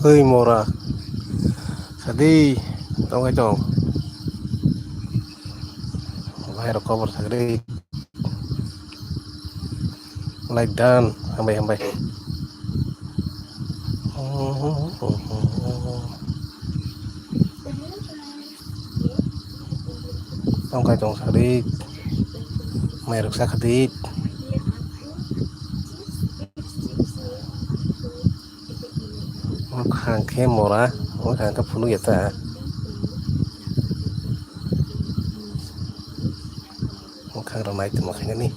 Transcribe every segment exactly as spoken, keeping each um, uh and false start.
Oi mora. Sadi, tongwi tong. Bahai rok kobor sagri. Like done. Hambai, hambai. Tongkai tong sagri. Mai rok sakadi. Mwkhang khe mora, mwkhang khe phunuk ya ta. Mwkhang rok nai tongma khainani.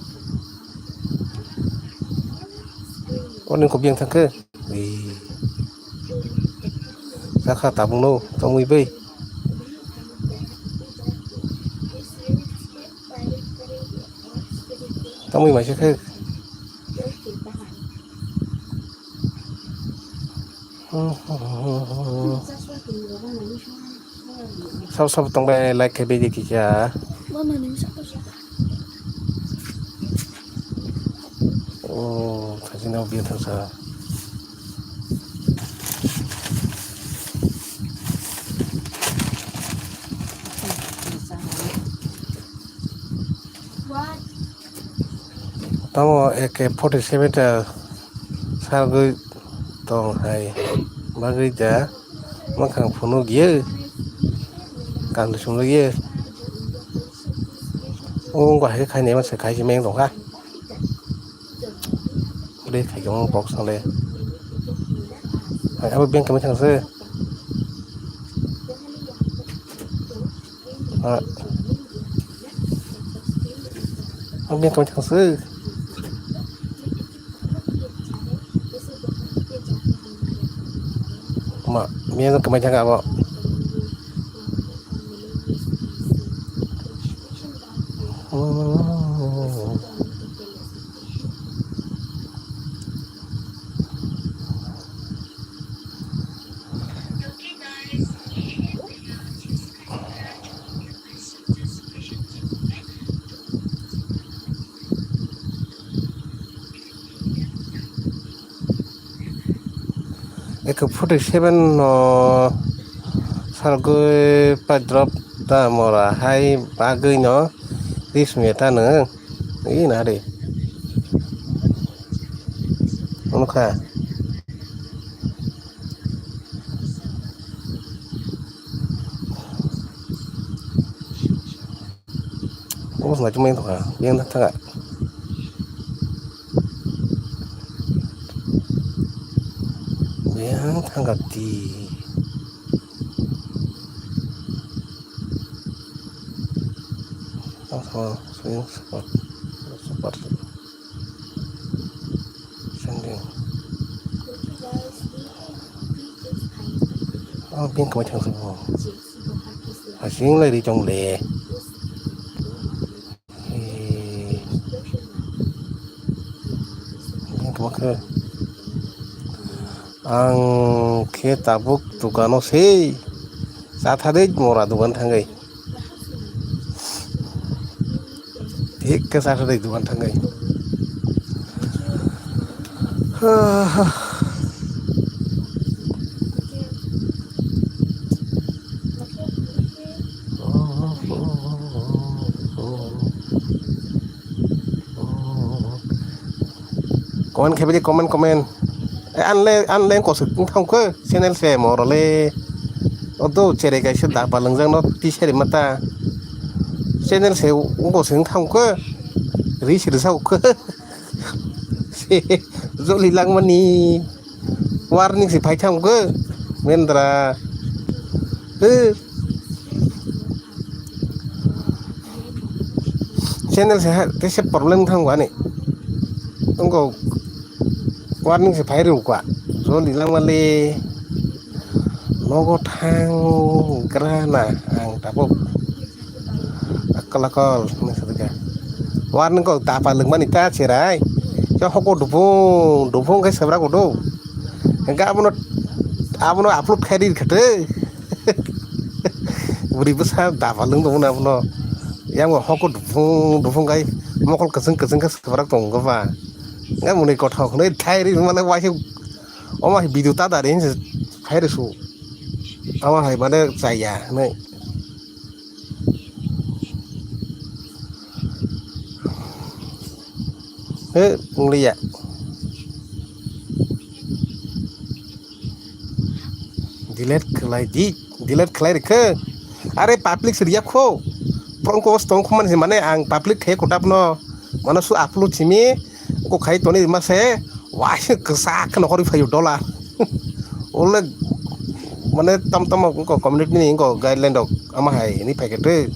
Oni kok yang thangkhe? Ee. Sakha tabung no, tongwi bai. Tongwi mai se khe. Sab sab tong bai like khe bidi kisa. Oh, thajina biya thangsa. Tamo A K forty seven ta sargwi tong hai bagwi da mwkhang phunuk ye kandu sumluk ye. O wngkha hai khainai masa khai se meng tongkha. Bre khai khe box nang le. Hai abo bank kamai thang se. Ah. Ang bini kamai thang se. Ma, bini kamai thang abo. Eko forty seven no sargwi paidrop ta mora hai bagwi no rismia ta nung. Ina de. Ono kha. Omo se naitukmani tongkha, biyang thangkha. Biyang thangkha di. Oho, swing support, support. Sending. Oh, biyang kamai thangsa bo. Hasing lai ri chong le. Eh. Biyang kamai khe. Ang khe tabuk dukano sei. Cha thadei mora dukan thangai. Thik khe cha thadei dukan thangai. Comment khe bidi comment, comment. Eh, anle, anle kosik wng thang khe channel se morole. Odo chere kaisa daba lwngjak no tisari mata. Channel se wng kosik wng thang khe ri siri sa khe. Se joli langmani. Warning se phai thang khe mendra. Eh. Channel se ha, tese problem thang ani. Wngkha warning se phai rw kha. Joli langmale. Nogo thang grana ang tabuk. Akal akal hinwi sadik kha. Warning kok dapa lwngmani ta cherai. Khe hoko dupung dupung khe sebra kodo. Hingke abono, abono upload khai di khate. Bwrwi bwsa daba lwng tongmani abono. Yang bo hoko dupung dupung khai mokol kwchwng kwchwng khe swbrak tongo ba. Ngai mwnwi kothok hwnwi thai ri male waisa omo hai video ta dari hinse Hai rw su. Ama hai mane chaya hinwi. He, wng liya. Delete khlai di, delete khlai rikhe. Are public se riya kho. Prong ko stong kho man se mane ang public khe kotap no. Mane su upload simi ko khai toni ma se. Wah, kwsa kheno hori phaio dollar. Ole mane tam tam ko community ni ko guideline dok ama hai ni paikhe twi.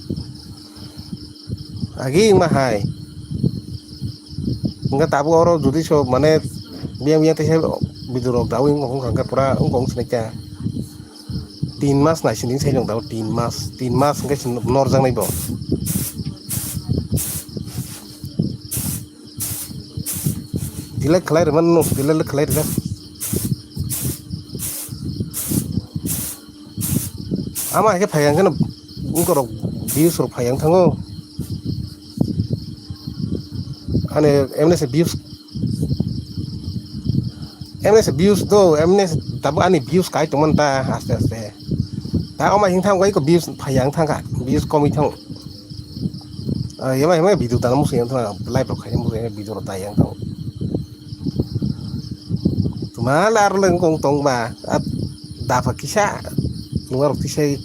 Agi ma hai. Enggak tabuk oro judi so mane biang biang tei video rok dawi wng kha pura wng kong sinai kha. Tin mas nai sini sai nong daw tin mas, tin mas hingke sin norjak nai bo. Delete khlai rwmano, delete khlai rwjak. Ama hai khe phai ang kheno wngkorok views rok phai ang thango. Ani emne se views, emne se views do, emne se tabuk ani views kai tongmani ta aste aste. Ta oma hing thang bai ko views phai ang thangkha, views komwi thang. Ah, yama yama video tana musu yang thang, live rok khai musu yang video rok ta yang thang. Tuma lar leng kong tong ba, at dapha kisa, nuar rok tisai,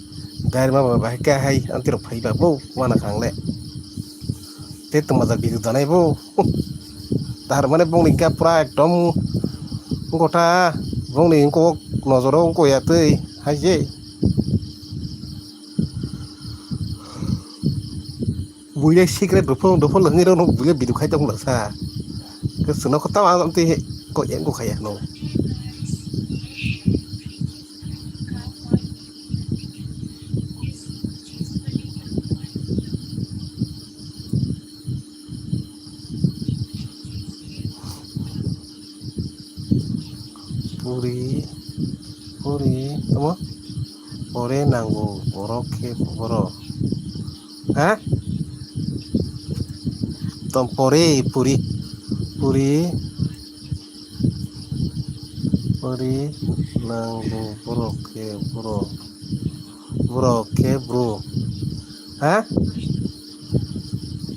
gari ma ba hai ka hai, anti rok phai ba bo, wana khang le. Te tuma da video tanai bo. Tar mane bongni ka pura ekdom gota, bongni kok nojoro ko ya tei, hai je. Buile secret dopho dopho lwngwi rw no buile video khai tong laksa. Ke sino khota ma amte he ko yang ko khaya no. Puri, puri, tamo? Pore nango, borok khe borok. Ha? Tom pore, puri, puri, puri nango, borok khe borok. Borok khe bro. Ha?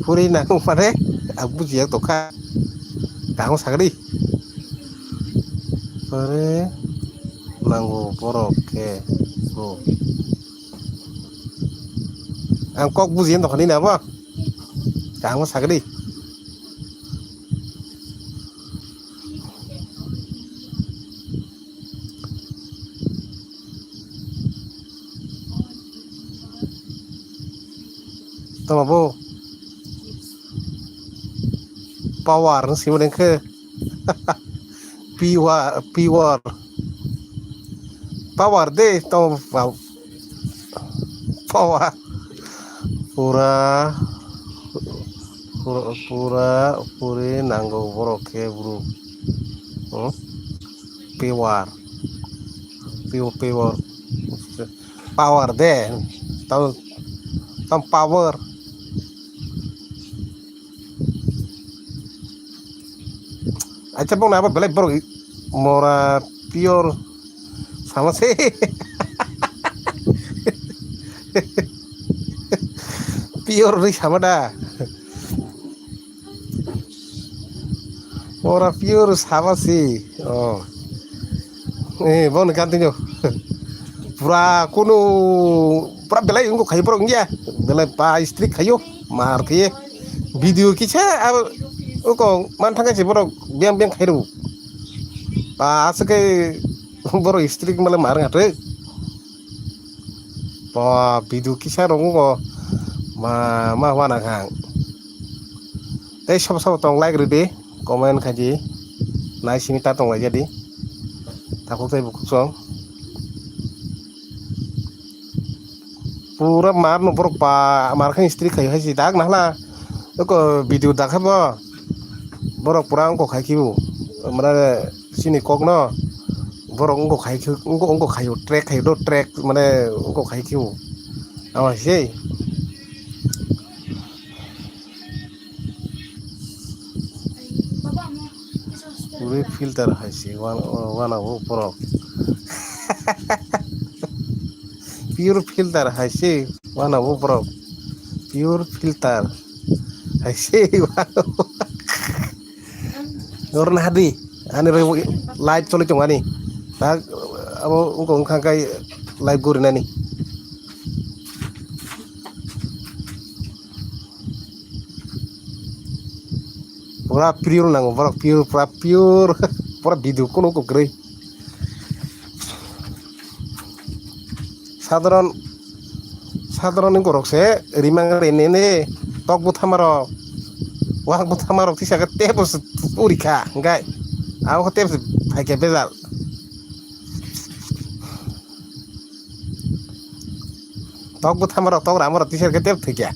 Puri nang mane? Ang bujiya tongkha. Kaham sagri. Pore nango borok khe bro. Ang kok bujiya tongkha nini abo. Kaham sagri. Tama bo. Power no simo dengkhe. Pure, pure. Power de, tama power. Pura, pura, pura, puri nango borok khe bro. Hmm? Pure. Pure, pure. Power de. Tam, tam power. Acha bong na abo belai borok mora pure sama se. Pure ri sama da. Mora pure sama se. Oh. Eh, bon kan tinyo. Pura kunu pura belai ungo khai borok ya. Belai pa istri khayo. Mar khe video kisa abo uko man thangkhe se borok biang biang khairw. Ba aswk khe borok history male mar ngathik. Ba video kisa rok ungo ma ma wana khang. Tei sabo sabo tong like rwdi, comment khaidi, nai simi ta tong lai jadi. Takhuk tei bukhuk song. Pura mar no borok pa mar khe istri khai hai si dak nahla. Oko video dakha bo. Borok pura ongko khai khibu. Mane sini kok no. Borok ongko khai khi ongko ongko khayo track khayo do track mane ongko khai khibu. Ama sei. Puri filter hai si wan wan abo borok. Pure filter hai se, wana bo borok. Pure filter hai se, wana bo. Oro na hadi, ani roi live choli tong ani. Tak abo wngkha wngkha kai live gori nani. Pura pure nango borok, pure, pura pure. Pura video kuno kwrwi. Sadharon, sadharon ni gorok se rimang rene ne tok bwthama rok, wak bwthama rok tisa khe tebo se uri kha, hingkai abo khe tebo se phai khe bejal. Tok bwthama rok, tok rama rok tisa khe tebo thwi kha.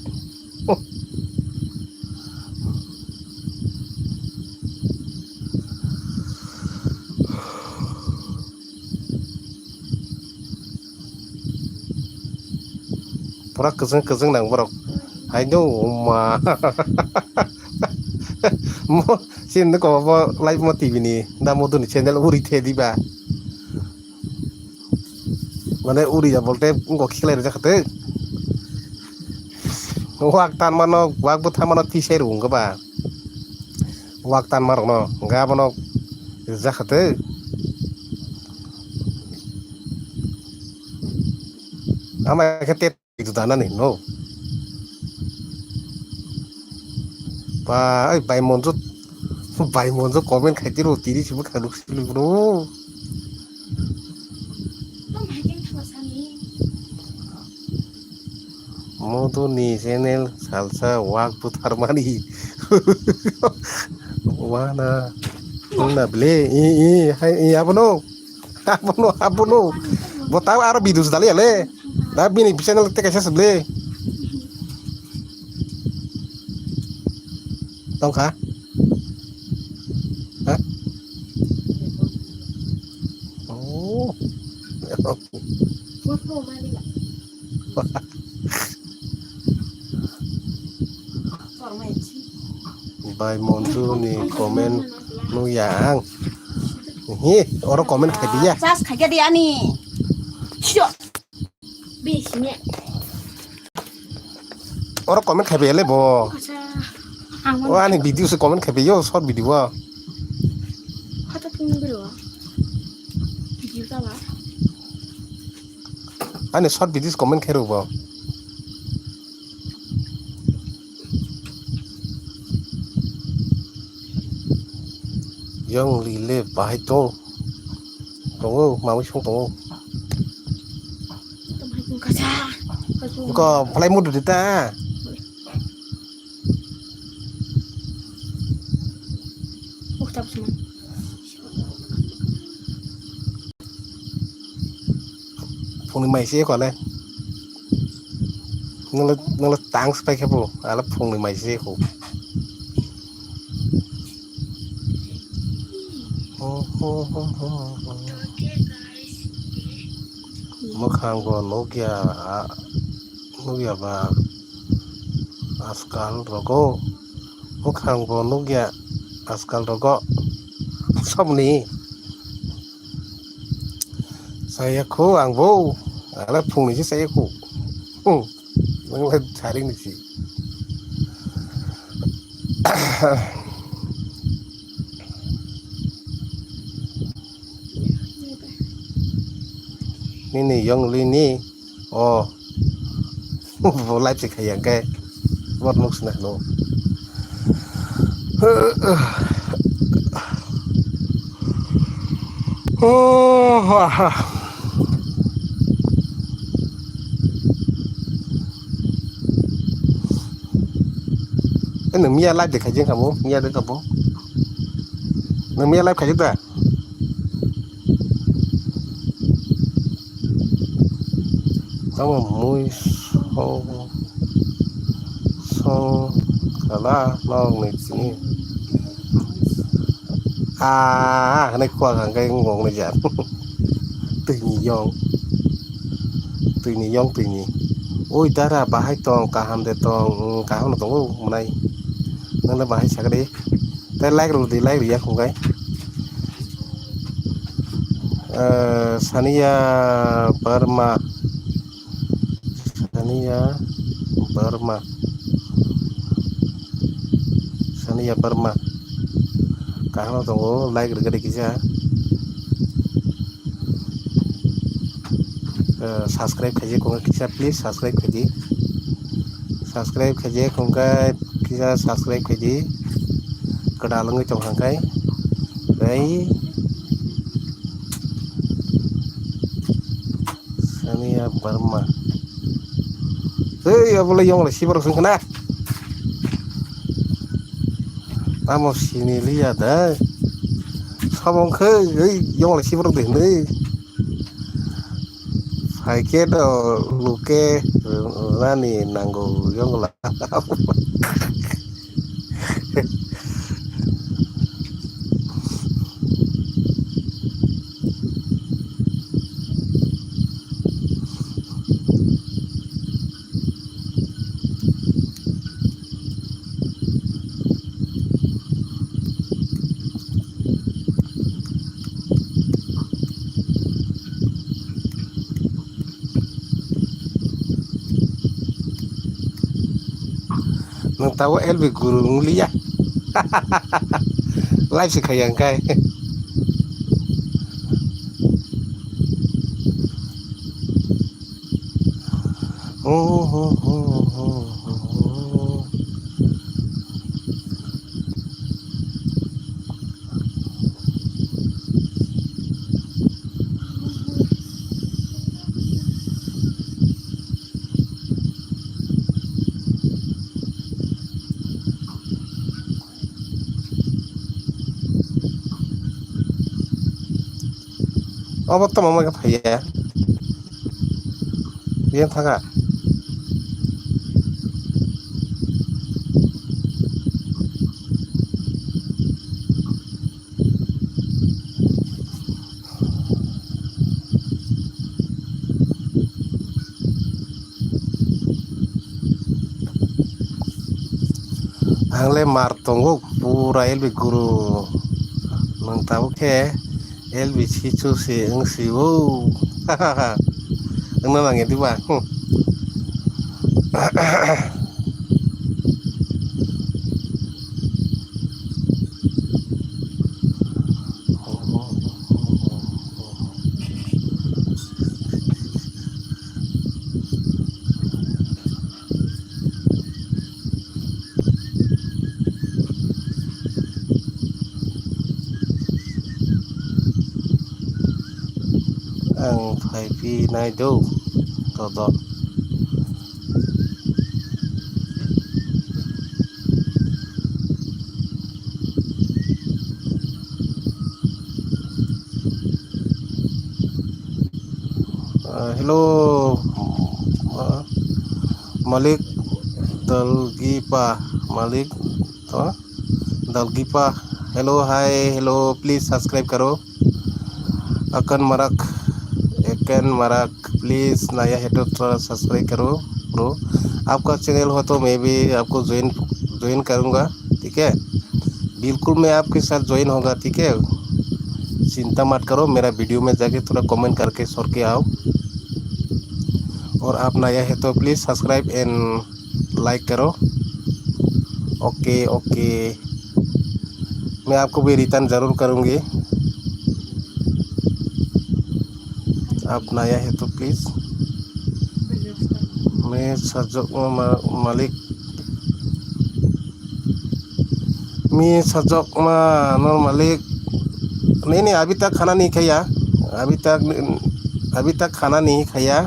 Pura kwchwng kwchwng nang borok. Haino ma. Mo sin ko bo live mo T V ni da mo duni channel uri the diba. Mane uri ya bolte ngo khilai rwjak kha tei. Wak tan mano, wak bwthama no tisai rw wngkha ba. Wak tan ma rok no, hingke abono rijak kha tei. Ama khe tet itu danani no. Ba, ai bai monjo, bai monjo comment khai tiro tiri sibu khanuk sili bro. Modo ni channel salsa wak butharmani. Wana, wngna ble, i, i, hai, i, abono, abono, abono. Bo tao aro video dali ale. Da bini channel te kaisa se ble. Tongkha. Ha? Oh. Bai Monju ni comment nukya ang. Hi, oro comment khai diya. Chas khai di ani. Sio. Bisingye. Oro comment khai le bo. Acha. Ang. O ani video se comment khai yo, short video wa. Hata pun bro. Video ta wa. Ani short videos comment khe rwbo. Yong li le bahai tong. Tongo, mamui song tongo. Ko phalai mudu dita. Phungni mai se kole. Nolo, nolo tang spai khe bo. Ala phungni mai se ko. Mwkhang bo nukya, a, nukya ba. Ajkal rogo. Mwkhang bo nukya ajkal rogo. Somni. Saya kho ang bo. Ala phungni se saya kho. Hmm. Nang le charing ni si. Nini yong li ni. Oh. Bo live se khaya ke. Bot nuk sna no. Oh, ha, ha. Eh, nang miya live de khaijeng kamo, miya de kamo. Nang miya live khaijeng da? Tamo mui song, song kala nong ni sini. Ah, hwnwi khua kha hwnkhe wng wng nai jar. Twini yong. Twini yong twini. Oi dara bahai tong, kaham de tong, mm, kaham no tongo mwnai. Nang le bahai sakhe de. Tei like rw di, like rw ya khungkai. Ah, Sania Barma. Sania Barma. Sania Barma. Kaham tongo, like rwgadi kisa. Ah, subscribe khaijak wngkha kisa, please subscribe khaidi. Subscribe khaijak wngkha kisa, subscribe khaidi. Kwdal wngwi tong kha khe. Tei Sania Barma. Hey, abo le yong le siborok wngkha na. Tamo sini liya da. Samung khe, hey, yong le siborok de hinwi. Phaikhe do luke rani nango yongla. Nwng tabuk L B guru wng liya. Live se khaiya hwnkhe. Obo tamo mai khe phaiya. Yen thaka. Ang le mar tongo pura L B guru. Nwng tabuk khe L B sichu se wng si o. Wngna nangya diba? Hmm. Ang phai phi nai do, todo. Ah, hello, ah, Malik Dalgipa, Malik, ah, Dalgipa. Hello, hi, hello, please subscribe karo. Akan Marak, Akan Marak, please naya hai to thoda subscribe karo, bro. आपका चैनल हो तो मैं भी आपको join, join करूँगा, ठीक है? बिल्कुल मैं आपके साथ ज्वाइन होगा, ठीक है? चिंता मत करो, मेरा वीडियो में जाके थोड़ा कमेंट करके सर के आओ। और आप नया है तो प्लीज सब्सक्राइब एंड लाइक करो। ओके, ओके, मैं आपको भी रिटर्न जरूर करूँगी। आप नया है तो प्लीज। मैं सजो मा-, मालिक मी सजोकमा नोर मालिक। नहीं, नहीं, अभी तक खाना नहीं खाया। अभी तक, अभी तक खाना नहीं खाया।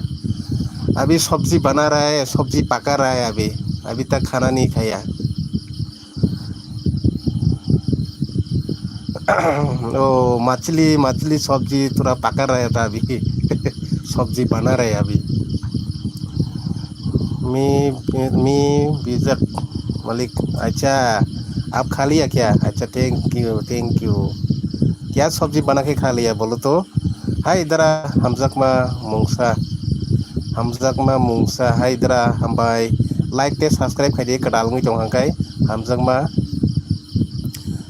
अभी सब्जी बना रहा है, सब्जी पका रहा है अभी। अभी तक खाना नहीं खाया। ओ, मछली, मछली सब्जी थोड़ा पका रहा था अभी। सब्जी बना रहे अभी। मी, मी बीजक मालिक, अच्छा, आप खा लिया क्या? अच्छा, thank you, thank you। क्या सब्जी बना के खा लिया बोलो तो? Hai dara, hamjakma mungsa, hamjakma mungsa, hai dara, hambai, like te subscribe khaidi, kadal wngwi tong hangkai, hamjakma.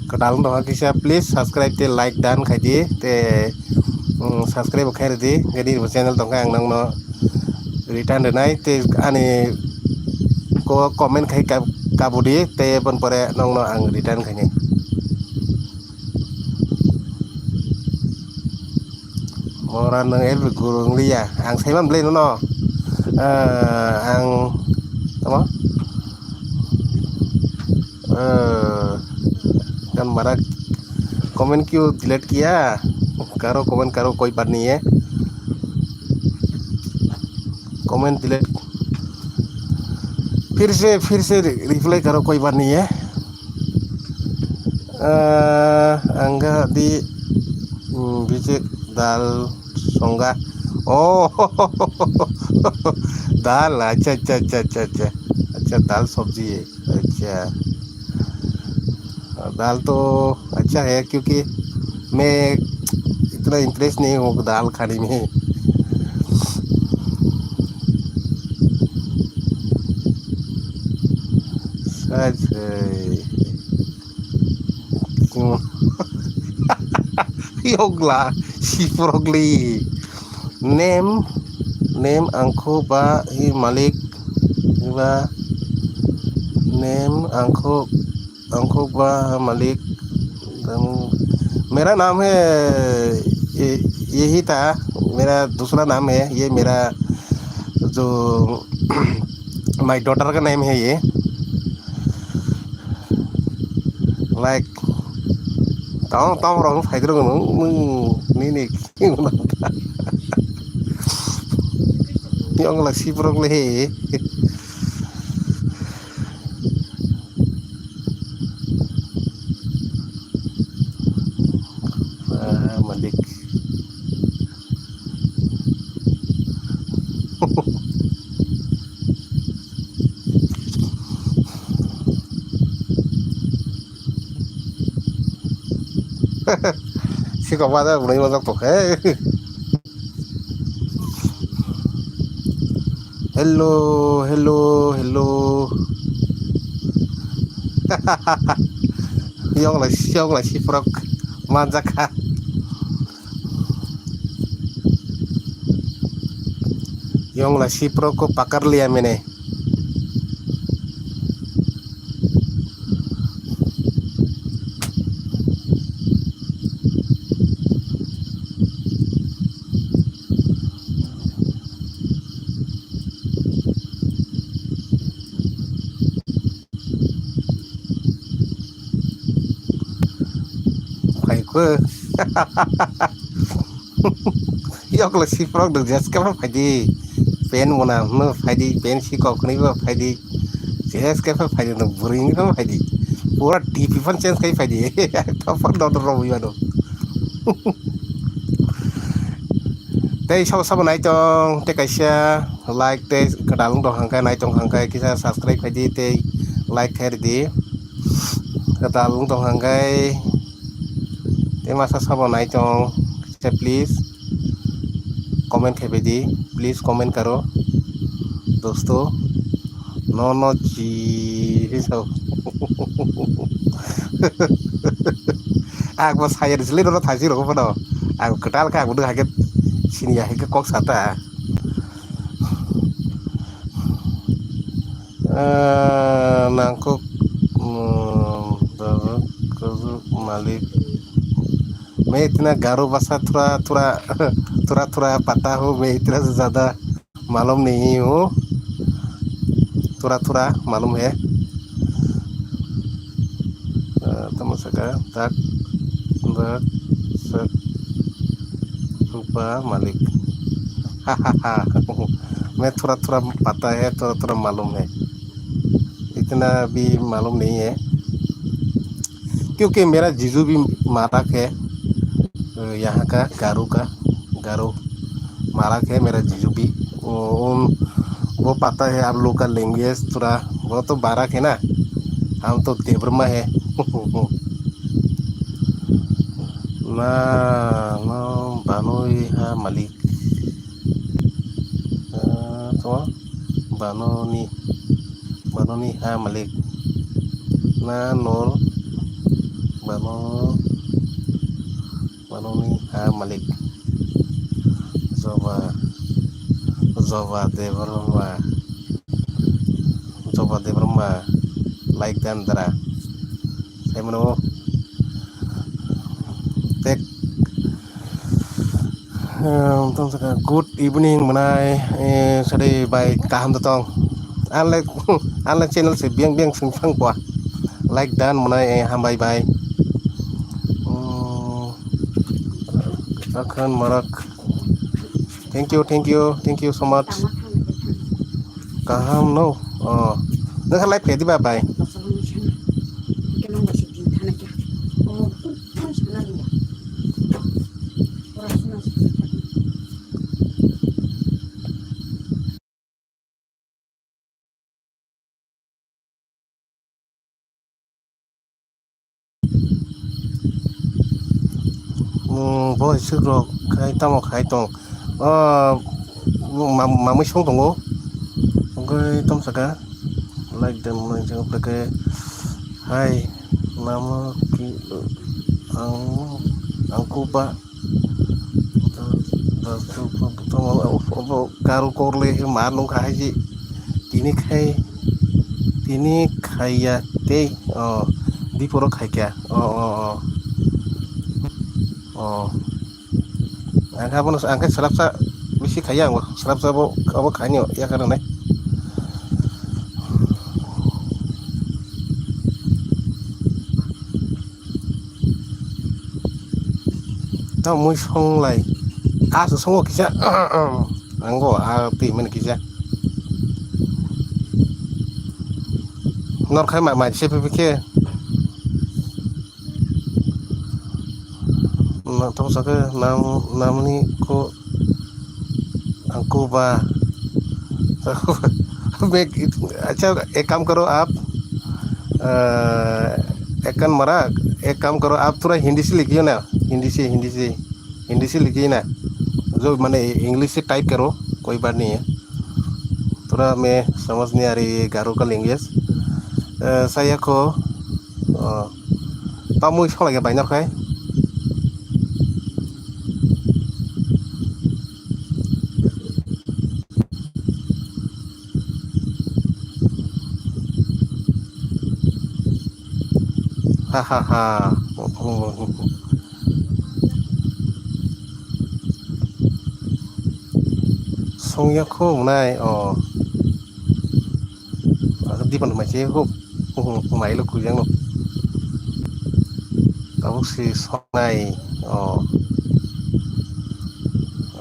Kwtal wng tongkha kisa, please subscribe tei like dan khaidi, tei mm, subscribe khai ridi, gani bo channel tongkha ang nangno return rinai, tei ani ko comment khai kab-, kabudi, tei ebon pore nangno ang return khainai. Ora nang el gurung liya, ang saiman belai no, eh, ang, tamo? Eh, kan mara comment kyu delete kiya? Karo comment karo koi bar nahi hai. Comment delete. फिर से, फिर से रि-, reply करो, कोई बात नहीं है। अ, ang ga di, hmm, biji dal songga. Oh, dal, acha, acha, acha, acha, acha. Acha, dal sabji hai. Acha. दाल तो अच्छा है, क्योंकि मैं इतना इंटरेस्ट नहीं हूँ दाल खाने में। सच है। क्यों? Yogla, siprokli. Name, name angkho ba hi malik, ba name angkho, angkho ba malik. मेरा नाम है ये, यही था, मेरा दूसरा नाम है ये, मेरा जो my daughter का नेम है ये। Like, tong tong rong phai rong nung nung ni ni ki nung ta. Yong la si brok le he. Ah, malik. Sikok ba da bunai ma jok tok he. Hello, hello, hello. Yong lai, yong lai siprok manjakha. Yong lai siprok ko pakar liya mene. Phai khe. Yokle siprok duk jeske pha phaidi. Pen mona no phaidi, pen si kok ni pha phaidi. Jeske pha phaidi no buri ni pha phaidi. Pura D P phan change khai phaidi. Topor dodor ro bui mano. Tei sabo sabo naitong, tei kaisa like tei kwtal wng tong hangkhe, naitong hangkhe kisa subscribe khaidi tei like khairidi. Kwtal wng tong hangkhe tei masa sabo naitong, kisa please comment khaibaidi, please comment karo, dosto. No, no, chi, so. Ang bo saya di sini dulu thaji rokok pada. Ang kwtal kha, ang udah kaget sini ya, kaget kok sata. Eh, nangkuk, hmm, malik. मैं इतना गारो भाषा थोड़ा, थोड़ा, थोड़ा, थोड़ा पता हो, मैं इतना से ज्यादा मालूम नहीं हूँ, थोड़ा थोड़ा मालूम है। अ, तमसका, dak, dak, sak, rupa, malik। मैं थोड़ा थोड़ा पता है, थोड़ा थोड़ा मालूम है, इतना भी मालूम नहीं है। क्योंकि मेरा जीजू भी मारक है, अ, यहाँ का, गारो का, गारो मारक है मेरा जीजू भी। वो, उन, वो पता है आप लोग का लैंग्वेज थोड़ा, वो तो बारक है ना, हम तो देवरमा है। ना, ना, बानोई हा मालिक। अ, तो बानोनी, बानोनी हा मालिक। ना, नोर, Bano, Manoni ha malik. Joba, Joba Debbarma, Joba Debbarma, like dan dara. Sai mano, tek, ehm, tong saka, good evening mwnai, eh, sari bai kaham da tong. Unlike, unlike channel se biang biang sing phang kwa. Like dan mwnai, eh, hambai bai. Hmm, Akhan Marak. Thank you, thank you, thank you so much. Kaham no? Oh. Nang live khe di ba bai. Hmm, bo isuk rok khai tamo khai tong. Ah, mam-, mamui song tongo. Oke, tom saka. Like dan mulai jeng oke. Hai, nama ki ang angku ba. Obo karu korle ma nung khai ji. Tini khai, tini khaiya tei, oh, diporo khaikya. Oh, oh, oh. Oh. Ang khe abono, ang khe swrapsa bisi khaiya, ang swrapsa bo, abo khainio, ya karone. Tamo mui songlai. Aso songo kisa. Anggo a twi mani kisa. Nor khai ma, ma se pe ke. Na tamo sake nam, namni ko Ankuba. मैं, अच्छा, एक काम करो आप, अ, एक काम मरा, एक काम करो, आप थोड़ा हिंदी से लिखिए ना, हिंदी से, हिंदी से, हिंदी से लिखिए ना, जो मैंने इंग्लिश से टाइप करो, कोई बात नहीं है, थोड़ा मैं समझ नहीं आ रही है गारो का लैंग्वेज। अ, saya ko, a, Tamui song lage bai nor khai. Ha ha ha. Songya kho nai o. Dipan mai se huk. Mai lo kujang no. Tabuk si songnai. Oh.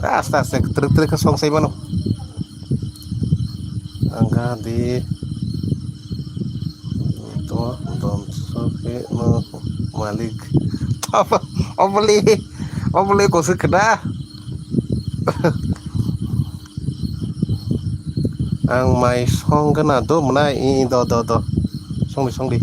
Aste aste truk truk song sai mano. Angka di to don so ke no malik. Apa? Obli. Obli ko se kena. Ang mai song gana do mwnai, i, i, do, do, do. Song di, song di.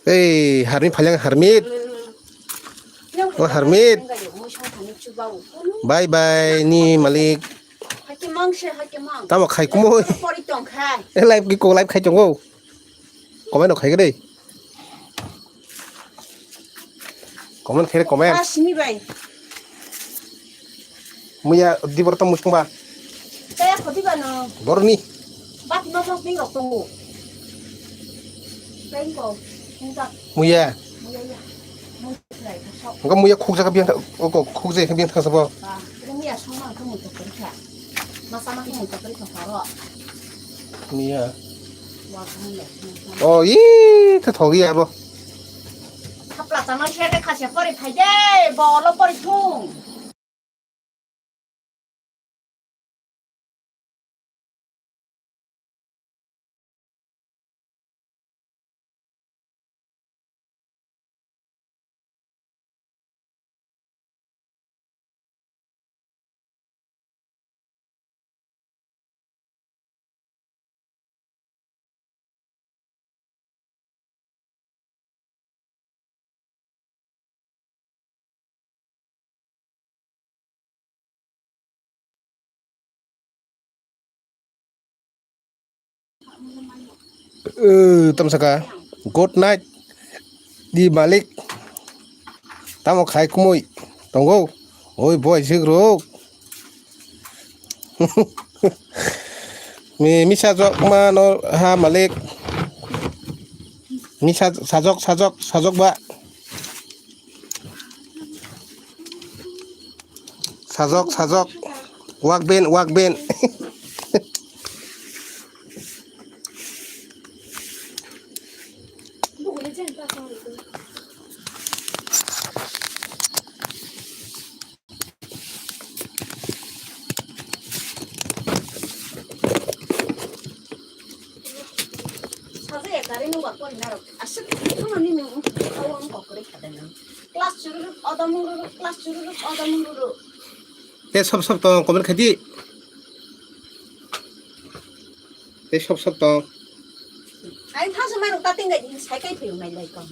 Ei, Harmit phaileng, Harmit. O Harmit. Bye bye ni malik. Tamo khai kumui. E live ki ko live khai tongo. Comment rok khai dei. Comment khe comment. Asini bai. Muya di borok tamo sung ba. Kaya khoti ba no. Borok ni. Bat no mos ni rok tongo. Tengko. Tengka. Muya. Muya ya. Muya ya. Sok. Engka muya khuk jaga biang tha-, o ko khuk jaga biang thang sabo. Ba. Muya song ma khum to kori kha. Masa ma khum to kori kha paro. Muya. Oh, ih, tha thogi abo. Thapla chana se de khase pori phai de, bolo pori thung. Tamo saka, good night di malik. Tamo khai kumui tongo. Oi boy sigruk. Mi misa jok ma no ha malik. Misa sajok sajok sajok ba. Sajok sajok. Wak ben wak ben. Saja ya kari nung bakor na rok. Asik kono ni nung awang kokore kada nung. Class chururu, oda mururu, class chururu, oda mururu. Te sob sob tong comment khai di. Te sob sob tong. Ai thasa mai rok ta tingga di sai kai phi mai lai kong.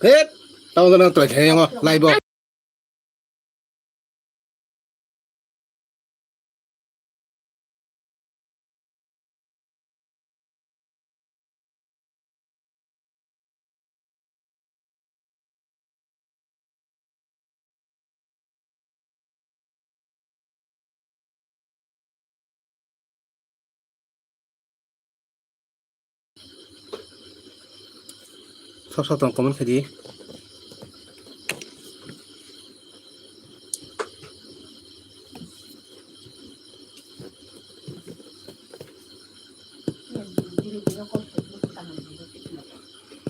Hit, tamo jana try khe yango live o. Sab sab tong comment khaidi.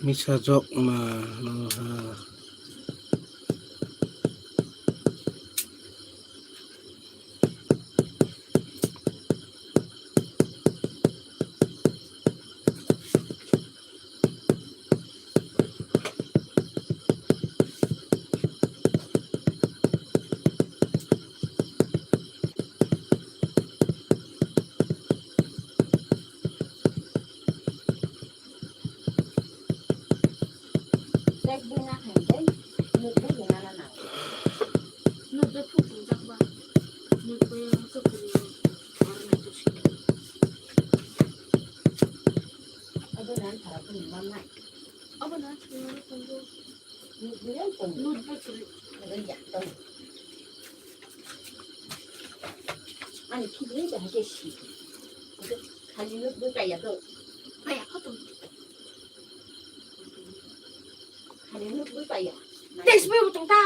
Misa jok ma no ha. Ani kidney bahai khe si. Khali nuk nuk kaya to. Kaya kho to. Thanks, bui butong ta.